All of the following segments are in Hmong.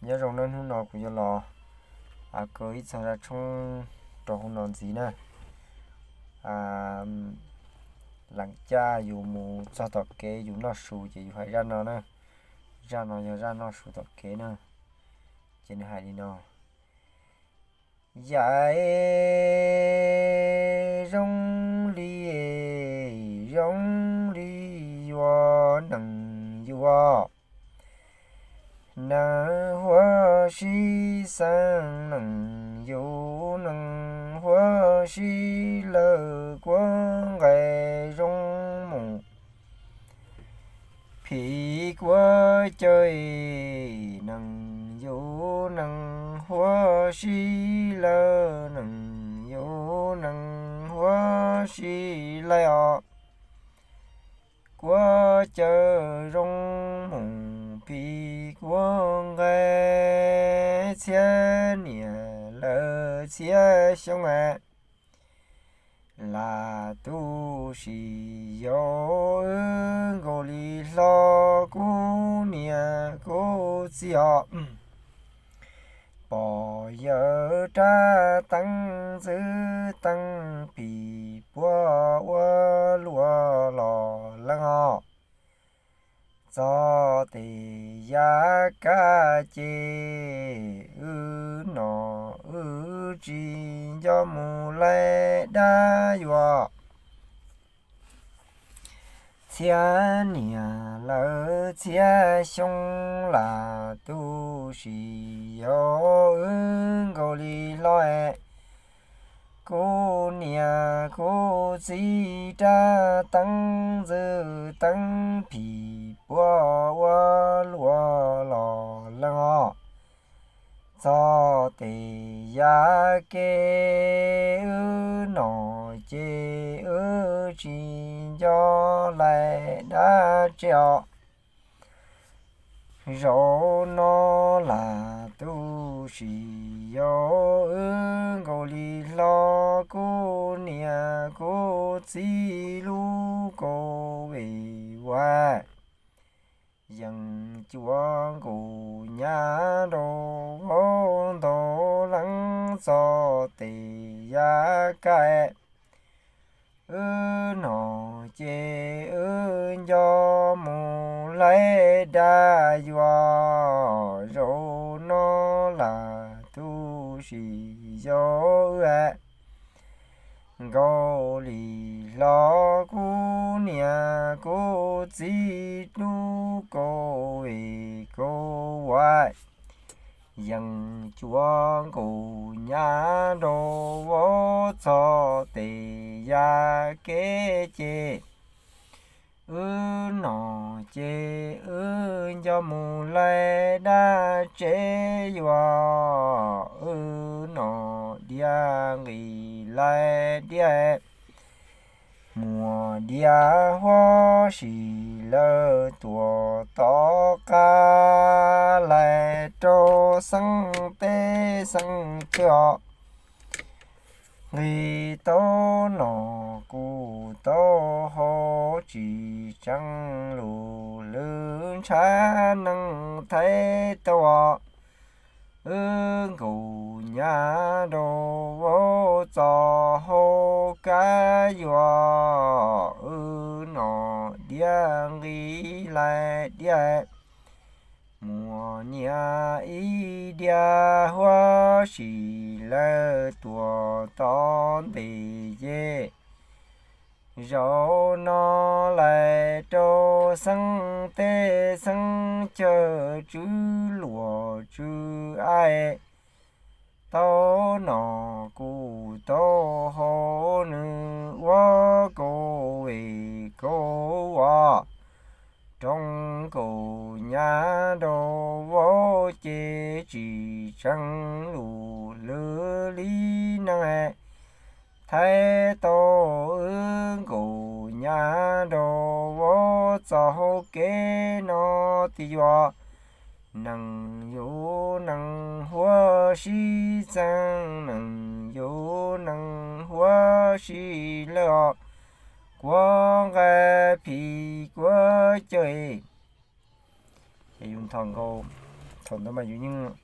Nyob zoo nawb, hnub no kuv yuav los kaw ib txog zaj tshoob rau hauv no ntxiv na. Leem caj yus mus txog tom kev yus noj su ces yus hais zaj no na. Zaj no yog zaj noj su tom kev na. Ces nws hais li no: Yam zoo li, zoo li yuav nees yuav, nees huab sib xeeb, nees yus nees huab sib lawm, kuab nqaij zoo mus phim kuab cawv, nees yus nees huab sib lawm, nees yus nees huab sib lawm os. Kuab cawv zoo mus phim kuab nqaij, txhiab niam lawv txhiab xyoo es, lam tu sim yau wb nkaus li hlo kuv niam kuv txiv os. Pom yawg rab teeb ntxwb teeb phim puab ua luaj los leej os. Txog tes yav kaj ces wb nom wb tsis nco mus laij dab yuav. Txhiab niam lawv txhiab xyoo lam tu sim yau wb nkaus li hlo es. Kuv niam kuv txiv rab teeb ntxwb teeb phim puab ua luaj los leej os. Txog tes yav ke wb nom ces wb tsis nco laij dab tsi os. Zaum no lam tu sim yau wb nkaus li hlo kuv niam kuv txiv lub kaum vim vas. Yeej cuab nkaus nyab rau vauv ntau leej txog tes yav kaj. Wb nom ces wb nco mus laij dab yuav, zaum no lam tu sim yau wb nkaus li hlo kuv niam kuv txiv lub kaum vim kaum vas. Yeej cuab nkaus nyab rau vauv txog tes yav ke ces. Wb nom ces wb nco mus laij dab tsi yuav, wb nom diav nqis laij diav. Muaj diav huab sim lawv tuam tom qab laij rau xeeb teb xeeb chaw os. Nqis tau nom kuj tau haus tsis tseeb lus lwm ntshav neeg thaij tau os. Wb nkaus nyab rau vauv txog hauv kab yuav, wb nom diav nqis laij diav. Muaj niam ib diav huab sim lawv tuam tom ntej ces. Zaum no laij rau xeeb teb xeeb chaw tswv luam tswv aib. Tau nom kuj tau haus nws ua kaum vim kaum vas. Roos nkaus nyab rau vauv ces tsis tseeb lus lwm li neeg thaij tau. Wb nkaus nyab rau vauv txog hauv kev no tiag yuav. Neeg yus neeg huab sib txeeb, neeg yus neeg huab sib lawm os. Kuab nqaij phim kuab cawv. Ces yus nthos nkaus Thaum ntawd mas yus yeej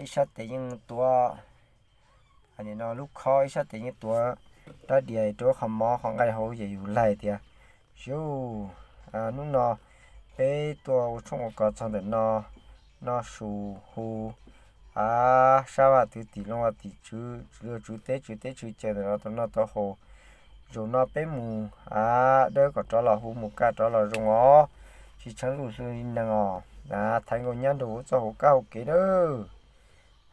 ib sab tes yeej tuav, nim no lub khob ib sab tes yeej tuav rab diav rau qhov mov qhov nqaij hauv ces yus laig tias, Siu, hnub no peb tuaj ua tshoob ua kos txog ntawm no, noj su hu, a, sab vaj twv tim looj vaj tim tswv, tswv teb tswv teb tswv chaw ntawm no tau noj tau haus. Zaum no peb mus, a, dawb kom rov los hu mus kaj rov los zoo os, tsis tsheej luj hli li neeg os, a, thaiv nkaus nyab nraug hauv txoj hauv kab hauv kev nawb.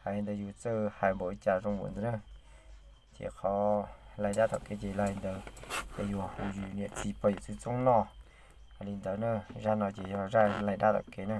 Hais li ntawd yus txawj hais npaum li cas zoo npaum ntawd na. Ces qhov laig dab tom kev ces laig li ntawd, ces yus hu yus niam txiv pog yawm txwv txoob noj. Hais li ntawd na, zaj no ces yog zaj laig dab tom kev na.